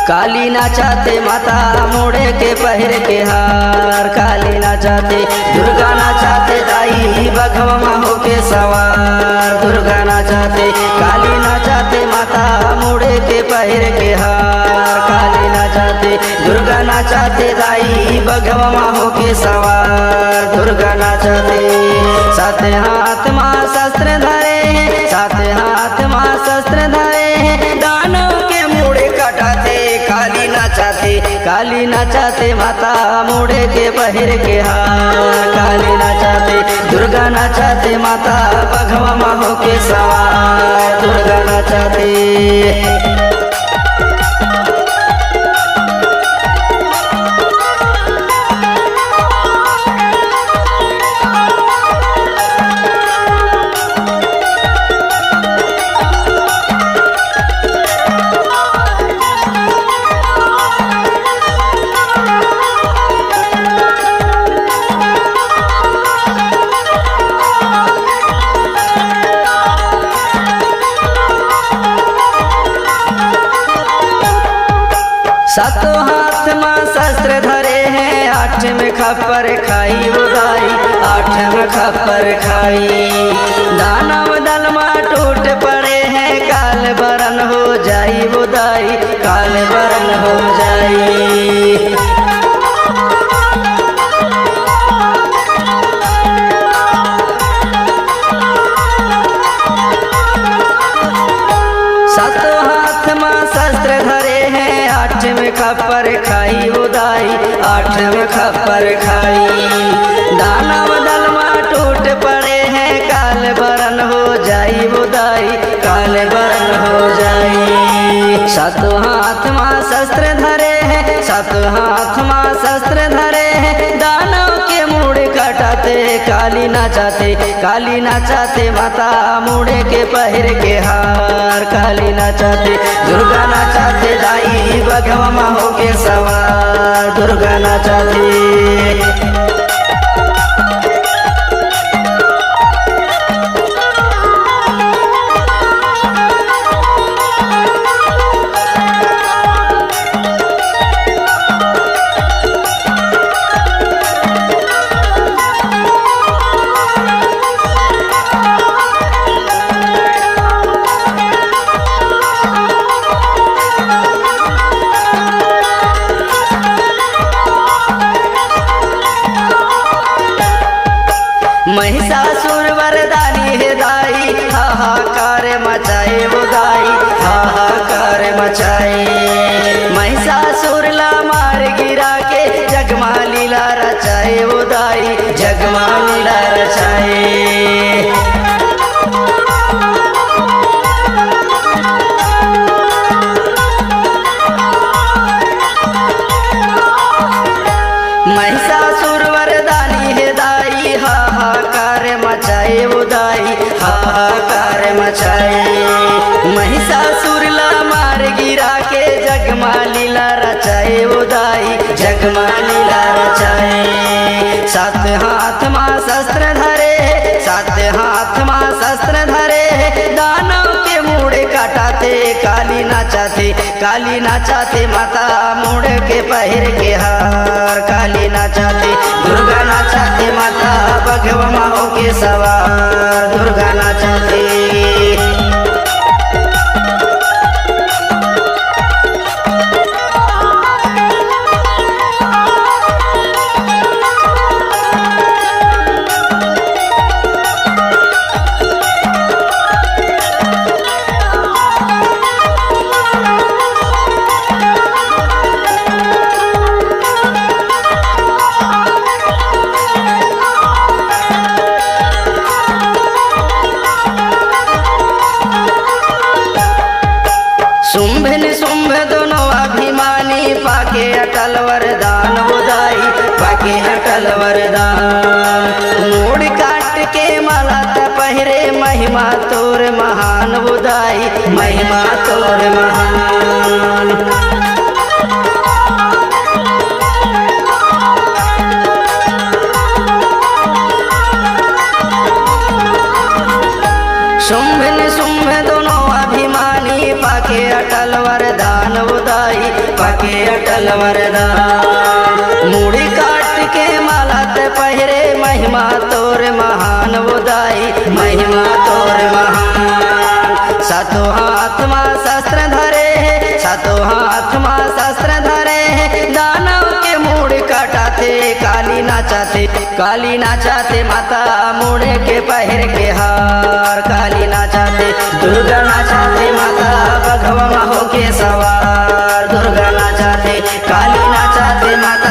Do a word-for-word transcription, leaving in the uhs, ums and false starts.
काली नाचथे माता मुड़े के पहिर के हार, काली नाचथे दुर्गा नाचथे दाई बघवा मा होके सवार। दुर्गा नाचथे, काली नाचथे माता मुड़े के पहिर के हार, काली नाचथे दुर्गा नाचथे दाई बघवा मा होके सवार। दुर्गा नाचथे, सात हाथ मा शस्त्र धरे हे, सात हाथ मा शस्त्र धरे हे, दानव के मुड़े कटाथे। काली नाचथे, काली नाचथे माता मुड़े के पहिर के हार, काली नाचथे दुर्गा नाचथे माता बघवा मा होके सवार। दुर्गा नाचथे। सातों हाथ मा शस्त्र धरे हे, आठ में खप्पर खाई वो दाई, आठ में खप्पर खाई। दानव दल मा टूट पड़े हे, काल बरन हो जाई वो दाई, काल बरन हो जाई। सातों हाथ मा शस्त्र धरे हे, आठ में खप्पर खाई वो दाई, आठ में खप्पर खाई। दानव दल मा टूट पड़े हे, काल बरन हो जाई वो दाई, काल बरन हो जाई। सातों हाथ मा शस्त्र धरे हे, सातों हाथ मा शस्त्र धरे हे, दानव के मुड़ कटाथे। काली नाचथे, काली नाचथे माता मुड़े के पहिर के हार, काली नाचथे दुर्गा नाचथे दाई बघवा मा होके सवार। दुर्गा नाचथे। महिषासुर वरदानी हे दाई, हाहाकार मचाए वो दाई, हाहाकार मचाए। महिषासुर ला मार गिरा के, जग मा लीला रचाए वो दाई, जग मा लीला रचाए। महिषासुर वरदानी हे दाई, हाहाकार मचाए वो दाई, हाहाकार मचाए। महिषासुर ला मार गिरा के, जग मा लीला रचाए वो दाई, जग मा लीला रचाए। सात हाथ मा शस्त्र धरे हे, सात हाथ मा शस्त्र धरे हे, दानव के मुड़ कटाथे। काली नाचथे, काली नाचथे माता मुड़ के पहिर के हार, काली नाचथे दुर्गा नाचथे माता बघवा मा होके सवार। दुर्गा नाचथे। शुंभ निशुंभ दोनों अभिमानी, पाके अटल वरदान वो दाई, पाके अटल वरदान। मूड़ काट के माला त पहिरे, महिमा तोर महान वो दाई, महिमा तोर महान। शुंभ निशुंभ दोनों अभिमानी, पाके अटल वरदान वो दाई, वरदान। मुड़ी काट के माला ते पहिरे, महिमा तोर महान ओ दाई, महिमा तोर महान। सातों हाथ मा शस्त्र धरे हे, सातों हाथ मा शस्त्र धरे हे, दानव के मुड़ काटाथे, काली नाचाथे, काली नाचाथे माता मुड़ के पहिर के हार, काली नाचाथे, दुर्गा नाचाथे माता बघवा मा होके सवार, दुर्गा नाचाथे, काली नाचाथे माता